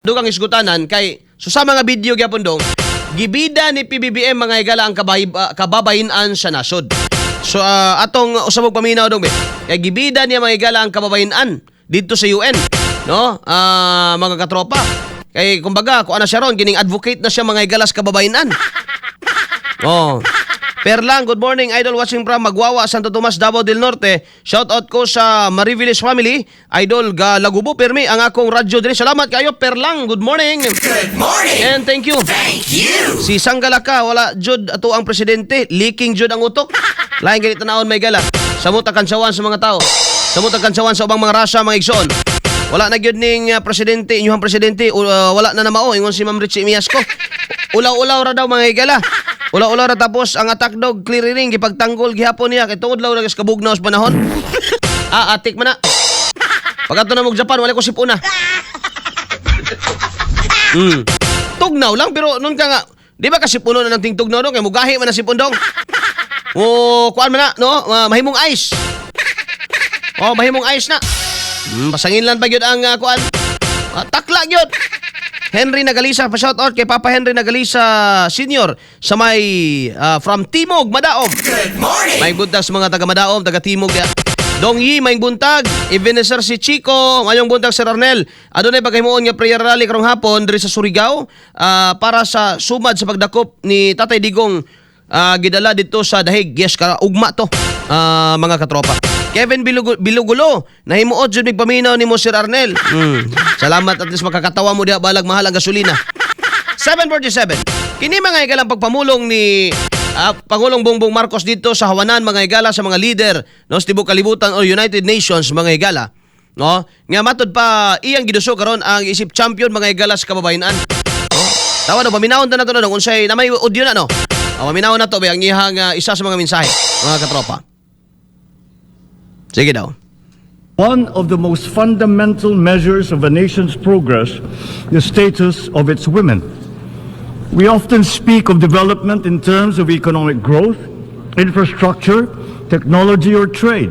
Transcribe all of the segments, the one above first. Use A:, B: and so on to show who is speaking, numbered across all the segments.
A: Dugang isgutanan kay so sa mga video gyapon dong gibida ni PBBM, mga higala, ang kababayin-an sa nasod. So atong usab og paminaw dong be. Kay gibida niya, mga higala, ang kababayin-an didto sa UN, no? Mga katropa. Kay kumbaga kuan na siya ron, kining advocate na siya, mga higala, sa kababayin-an. Oh. Perlang, good morning, idol, watching from Magwawa, Santo Tomas, Davao del Norte. Shout out ko sa Mariviles family. Idol, ga lagubo pirmi ang akong radyo diri. Salamat kayo, Perlang. Good morning.
B: Good morning.
A: And thank you.
B: Thank you.
A: Si Sanggalaka, wala jud ato ang presidente, leaking jud ang utok. Lain ganit tanawon, may gala. Samot ang kantsawan sa mga tao. Samot ang kantsawan sa ubang mga rasa, mga igsoon. Wala na gyud ning presidente, inyong presidente, wala na namao ingon si Ma'am Richie Miasco. Ulaw-ulaw ra daw, mga higala. Ulaw-ulaw ra, tapos ang attack dog clearing gipagtanggol gihapon niya kay tungod law sa kabugnaw sa panahon. Atik man na. Pag ato na mo Japan, wala ko sipuna. Tugnaw lang pero nun ka nga, di ba kasi puno na ng tingtugnaw dong kay mugahi man na sipon dong. O kuan man na, no? Mahimong ice. Oh, mahimong ice na. Pasangin lang pa gyud ang kuan. Takla gyud. Henry Nagalisa, pa shout out kay Papa Henry Nagalisa Senior sa may from Timog, Madaom.
B: Good morning.
A: May buntag sa mga taga Madaom, taga Timog ya. Dong Yi, may buntag. Ebenezer si Chico, mayong buntag, Sir Arnel. Adunay paghimuon nga prayer rally karong hapon diri sa Surigao para sa sumad sa pagdakop ni Tatay Digong gidala dito sa Dahig. Yes, kara ugma to, mga katropa. Kevin Bilugulo, nahimuot jud mig paminaw nimo, Sir Arnel. Salamat, at least makakatawa mo diha balag mahal ang gasolina. 7:47. Kini, mga higala, ang pagpamulong ni Pangulong Bongbong Marcos dito sa Hawanan, mga higala, sa mga leader, no, sa tibok kalibutan o United Nations, mga higala, no, nga matod pa iyang gidusog karon ang isip champion, mga higala, sa kababayenan, no? Tawa no, paminawon ta nato no unsay na may audio na, no. Paminawon nato ba ang iyang isa sa mga mensahe, mga katropa. Sige daw.
C: One of the most fundamental measures of a nation's progress, the status of its women. We often speak of development in terms of economic growth, infrastructure, technology, or trade.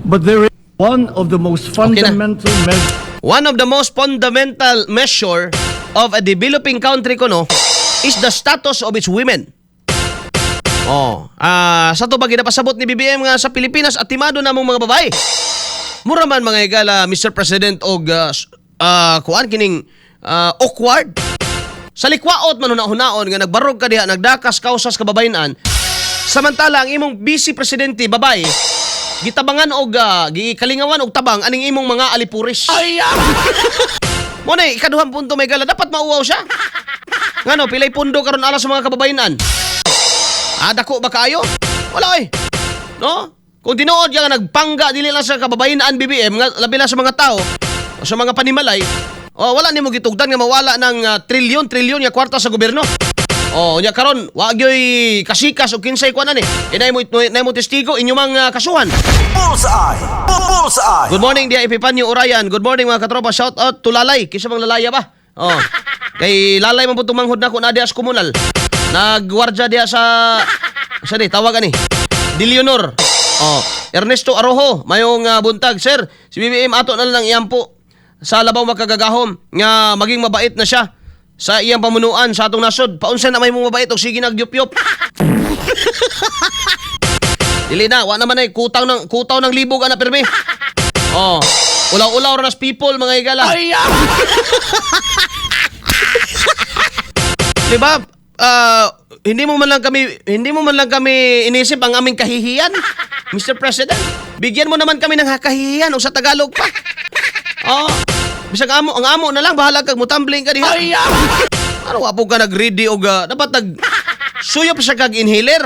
C: But there is one of the most
A: Okay na.
C: Fundamental measures
A: One of the most fundamental measure of a developing country kuno is the status of its women. Oh, sa to ba ginapasabot ni BBM nga sa Pilipinas atimado na mong mga babae? Mura man, mga higala, Mr. President, og kuan kining awkward. Sa likwaot man hunaon nga nagbarog ka diha, nagdakas kausas kababayenan. Samantala ang imong vice presidente babae gitabangan og gikalingawan og tabang aning imong mga alipuris. Ay! Mo na ikaduhang punto, may gala, dapat mauwaw siya. Ngano pilay pundo karon alas sa mga kababayenan? Dako ba kaayo? Wala oy. No? Kung tinuod ka nga nagpangga dili lang sa kababayenan BBM nga labi na sa mga tao, o sa mga panimalay, oh, wala nimo gitugdan nga mawala ng trilyon trilyon nga kwarta sa gobyerno. Oh, nya karon wa gyoy kasikas og kinsay kuan ani. Inay mo nay mo testigo inyo mang kasuhan.
B: Bullseye. Bullseye.
A: Good morning diya Epifanio Urayan. Good morning, mga katropa. Shout out to Lalay. Kinsa bang lalaya ba? Oh. Kay Lalay man po tumanghod na ko na diya sa komunal. Nagwardya diya sa di tawag ani. Dilionor. Oh, Ernesto Arojo, mayong buntag, sir. Si BBM ato na lang iyampo sa labaw makagagahom nga maging mabait na siya sa iyang pamunuan sa atong nasod. Paunsa na may mong mabait og sige nagyupyop? Dili na, wa naman ay kutaw ng kutaw ng libog ana pirmi. Oh. Ulaw-ulaw ra nas people, mga higala. Ay! Di ba? Hindi mo man lang kami inisip ang aming kahihiyan. Mr. President, bigyan mo naman kami ng kahihiyan o sa Tagalog pa. Oh. Bisag amo, ang amo na lang bahala kag mutumbling ka diha. Ay! Ano wa po ka nag-ready og dapat nag suyop sa kag inhaler.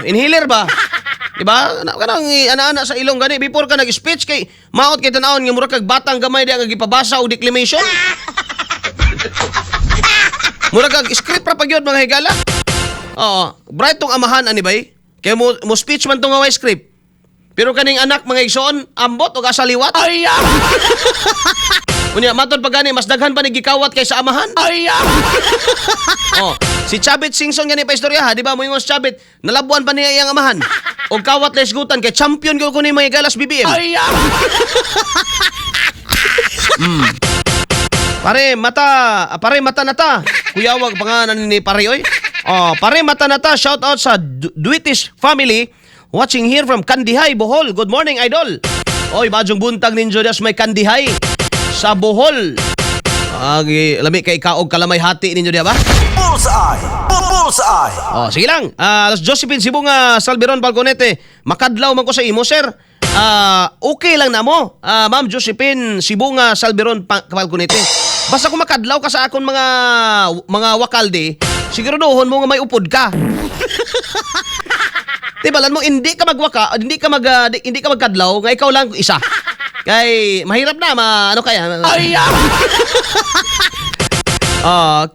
A: Inhaler ba? Di ba? Kanang ana-ana sa ilong gani before ka nag-speech kay maot kay tan-awon nga mura kag batang gamay di ang gipabasa og declamation. Mura kag script ra pa gyud, mga higala. Oo, bright tong amahan ani bay. Kay mo speech man tong nga way script. Pero kaning anak, mga igsoon, ambot og asa liwat. Ay! Unya matod pa gani mas daghan pa ni gikawat kaysa amahan. Ay! Oh, si Chavit Singson gani pa istorya ha, di ba moingon si Chavit, nalabuan pa niya iyang amahan. Og kawat lesgutan kay champion gyud ko ni mga higalas BBM. Ay! Pare, mata, pare mata na ta. Kuyawag pa nga ni pare oy. Oh, pare mata na ta. Shout out sa Duitis family watching here from Kandihay, Bohol. Good morning, idol. Oy, maayong buntag ninyo diha sa may Kandihay sa Bohol. Agi, lami kay kaog kalamay hati ninyo diha ba?
B: Bullseye. Bullseye.
A: Oh, sige lang. Josephine Sibunga Salveron Balconete, makadlaw man ko sa imo, sir. Okay lang na mo. Ma'am Josephine Sibunga Salveron Balconete. Basta kung makadlaw ka sa akon mga wakalde, siguraduhon mo nga may upod ka. Di ba, mo hindi ka magwaka, hindi ka magkadlaw nga ikaw lang isa. Kay mahirap na ma ano kaya? Ay.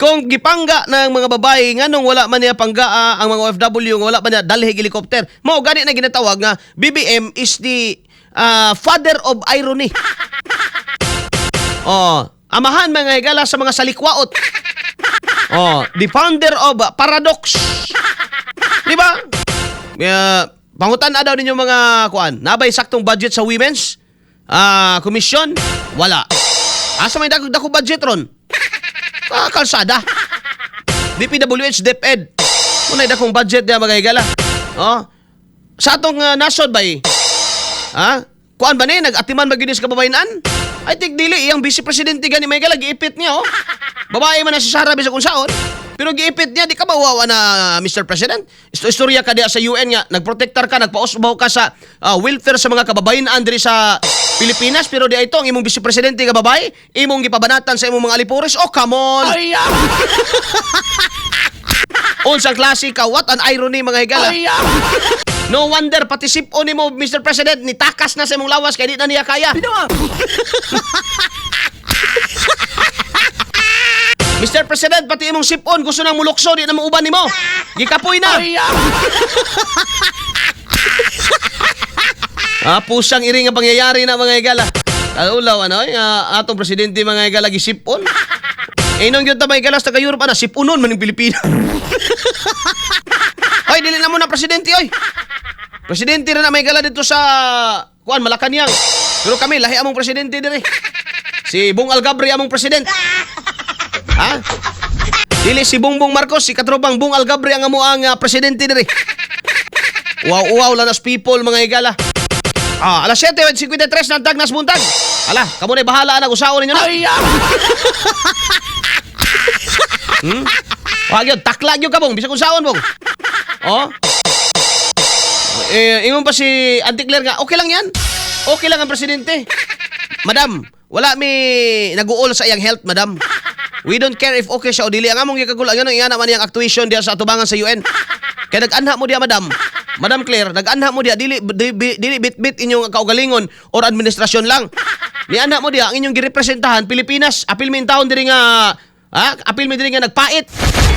A: Kung gipangga ng mga babae, nganong wala man niya panggaa ang mga OFW nga wala man niya dalhig helicopter? Mao gani na ginatawag nga BBM is the father of irony. Oh, amahan mga higala sa mga salikwaot. Oh, the founder of paradox. Di ba? Kaya, pangutan na daw ninyo mga kuan. Nabay saktong budget sa women's commission? Wala. Asa may dako dako budget ron? Kalsada. DPWH, DepEd. Unay dakong budget niya mga higala. Oh. Sa atong nasod bay. Ha? Kuan ba ni nag-atiman ba gyud ni sa kababayenan? I think dili iyang vice presidente gani may higala giipit niya oh. Babae man na si Sara bisag unsaon. Pero giipit niya, di ka mawawa na Mr. President. Istorya ka diya sa UN nga nagprotektar ka, nagpausbaw ka sa welfare sa mga kababayenan diri sa Pilipinas, pero di ito ang imong vice presidente nga babae, imong gipabanatan sa imong mga alipores. Oh, come on. Unsang klase ka, what an irony mga higala. No wonder pati sipon nimo Mr. President ni takas na sa imong lawas kay di na niya kaya. Mr. President, pati imong sipon gusto nang mulukso, di na muuban nimo. Gikapoy na. Pusang iri nga pangyayari na mga higala. Ulaw ano, atong presidente mga higala gisipon. Eh nung yun ta mga higala sa taga Europe ana sipunon man ng Pilipinas. Oy, dili na mo na presidente oy. Presidente ra na may gala dito sa kuan Malacanang. Pero kami lahi among presidente diri. Si Bong Algabri among president. Ha? Dili si Bongbong Marcos, si katropang Bong Algabri ang amo ang presidente diri. Wow, wow, lanas people mga higala. Alas 7:53 ng Tagnas Buntag. Ala, kamo na bahala na usaon ninyo na. Wag yun, takla gyud ka bong, bisag unsaon bong. Oh. Eh, ingon pa si Auntie Claire nga, okay lang yan. Okay lang ang presidente. Madam, wala mi nag-uol sa iyang health, madam. We don't care if okay siya o dili. Ang among gikagul ang iya naman iyang actuation diya sa atubangan sa UN. Kaya nag-anha mo diya, madam. Madam Claire, nag-anha mo diya dili dili bit-bit inyong kaugalingon or administrasyon lang. Ni-anha mo diya ang inyong girepresentahan Pilipinas. Apil mi taon diri nga ha, apil mi diri nga nagpait.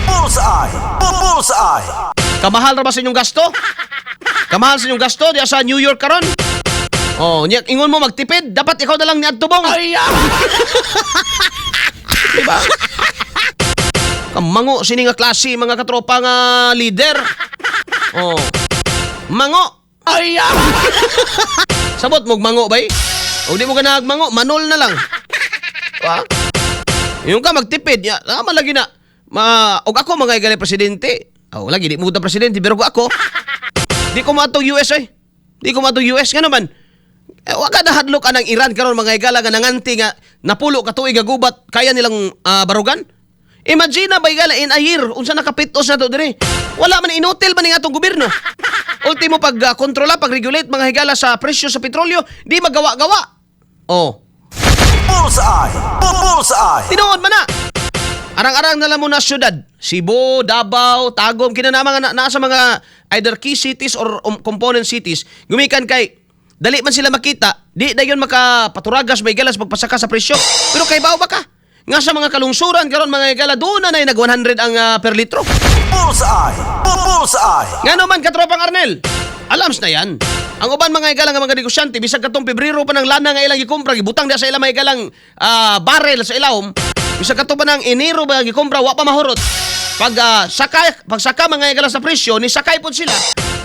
B: Bullseye. Bullseye.
A: Kamahal ra ba sa inyong gasto? Kamahal sa inyong gasto diya sa New York karon? Oh, nya ingon mo magtipid, dapat ikaw na lang ni Bong. Di ba? Kamango sini nga klase mga katropa nga leader. Oh. Mango. Sabot mo mango bay. O di mo ka mango, manol na lang. Wa? Yung ka magtipid, ya, tama lagi na. Ma, og ako mga igali presidente. Oh, lagi di mo ta presidente pero kung ako di ko maatong US eh. Di ko maatong US nga naman. Eh, wa ka nahadlok anang Iran karon mga higala nga nanganti nga napulo ka tuig nga gubat kaya nilang barugan. Imagine na ba higala in a year unsa nakapitos na to dire. Wala man inutil man ning atong gobyerno. Ultimo pag kontrola, pag regulate mga higala sa presyo sa petrolyo, di magawa-gawa. Oh,
B: Bullseye. Bullseye.
A: tinuod man na. Arang-arang na lang mo na syudad. Cebu, Davao, Tagum, kina na mga nasa mga either key cities or component cities. Gumikan kay dali man sila makita, di dayon makapaturagas may galas magpasaka sa presyo. Pero kay bao ba ka? Nga sa mga kalungsuran karon mga higala doon na nag 100 ang per litro.
B: Bullseye. Bullseye.
A: Nga naman katropang Arnel, alams na yan. Ang uban mga higala nga mga negosyante, bisag katong Pebrero pa ng lana nga ilang gikumpra, gibutang diya sa ilang mga higalang barrel sa ilawom, bisag kato pa ng Enero ba gikumpra, wa pa mahurot. Pag saka mga higala sa presyo, ni sakay pod sila.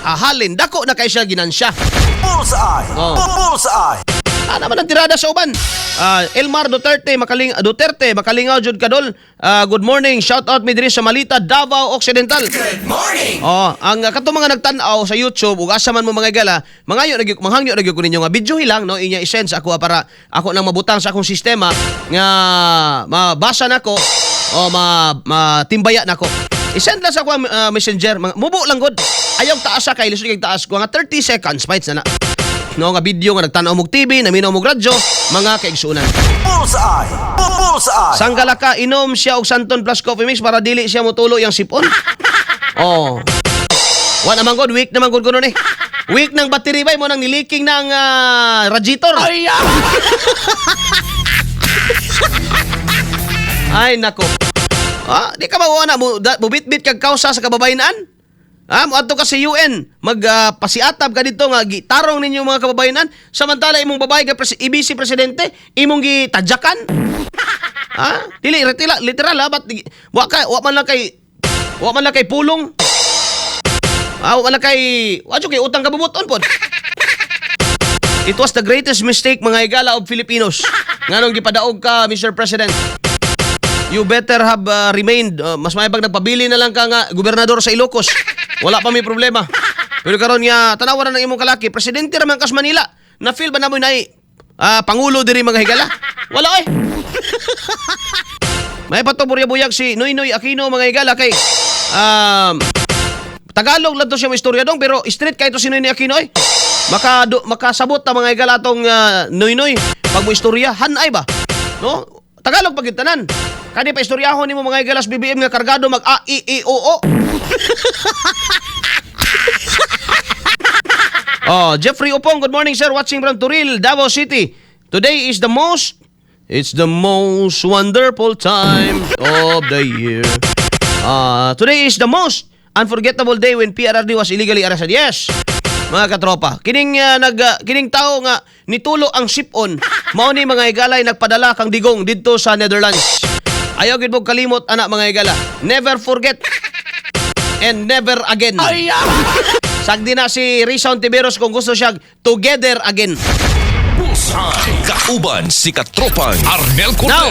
A: Halin dako na kay siya ginansya.
B: Bullseye.
A: Oh.
B: Bullseye.
A: Ana man ang tirada sa uban. Elmar Duterte, makaling Duterte, makalingaw jud kadol. Good morning. Shout out mi diri sa Malita, Davao Occidental. Good morning. Oh, ang katong mga nagtan-aw sa YouTube ug asa man mo, mga higala, mangayo na gyud, manghangyo na gyud ko ninyo nga video lang, no, inya i-send sa ako para ako nang mabutang sa akong sistema nga mabasa nako o ma matimbaya nako. I-send lang sa ako ang Messenger, mga, mubo lang gud. Ayaw taas sa kay lisod kay taas ko nga 30 seconds fights na na. No, nga video nga nagtan-aw mog TV, naminaw mog radyo, mga kaigsunan.
B: Bullseye! Bullseye!
A: Sanggala ka, inom siya og Santon Plus Coffee Mix para dili siya motulo yang sipon. Oh. Wa naman gud, weak naman gud kuno ni. Weak ng battery bay mo nang niliking ng radiator. Ay, ay nako. Di ka mauwa na mo mubitbit kag kausa sa kababayenan? Moadto ka sa UN, mag pasiatab ka dito nga gitarong ninyo mga kababayenan, samantala imong babae nga ibc presidente imong gitadyakan. Dili literal, literal ha, but wa ka wa man lang kay pulong. Wa man lang kay wa jud kay utang kabubuton pod. It was the greatest mistake, mga higala, of Filipinos. Nganong gipadaog ka, Mr. President? You better have remained. Mas may pag nagpabili na lang ka nga gobernador sa Ilocos. Wala pa may problema. Pero karon nga tanawa na ng imong kalaki, presidente ra man kas Manila. Na feel ba namo nay pangulo diri, mga higala? Wala oy. May pato buyag si Noynoy Aquino, mga higala, kay Tagalog lang to siya mo istorya dong, pero street kay to si Noynoy Aquino ay. Makasabot ta, mga higala, atong Noynoy pag mo istorya hanay ba? No? Tagalog pag tanan. Kani pa istoryahon nimo, mga higala, sa BBM nga kargado mag A I E O O. Oh, Jeffrey Upong, good morning, sir. Watching from Turil, Davao City. Today is the most It's the most wonderful time of the year. Today is the most unforgettable day when PRRD was illegally arrested. Yes. Mga katropa, kining tao nga nitulo ang sipon, mao ni, mga higalay, nagpadala kang Digong didto sa Netherlands. Ayaw gid mo kalimot ana, mga higala. Never forget and never again. Sagdi na si Risa Hontiveros kung gusto siya together again.
D: Bullseye. Kauban si Katropang Arnel Cortez.
A: Now,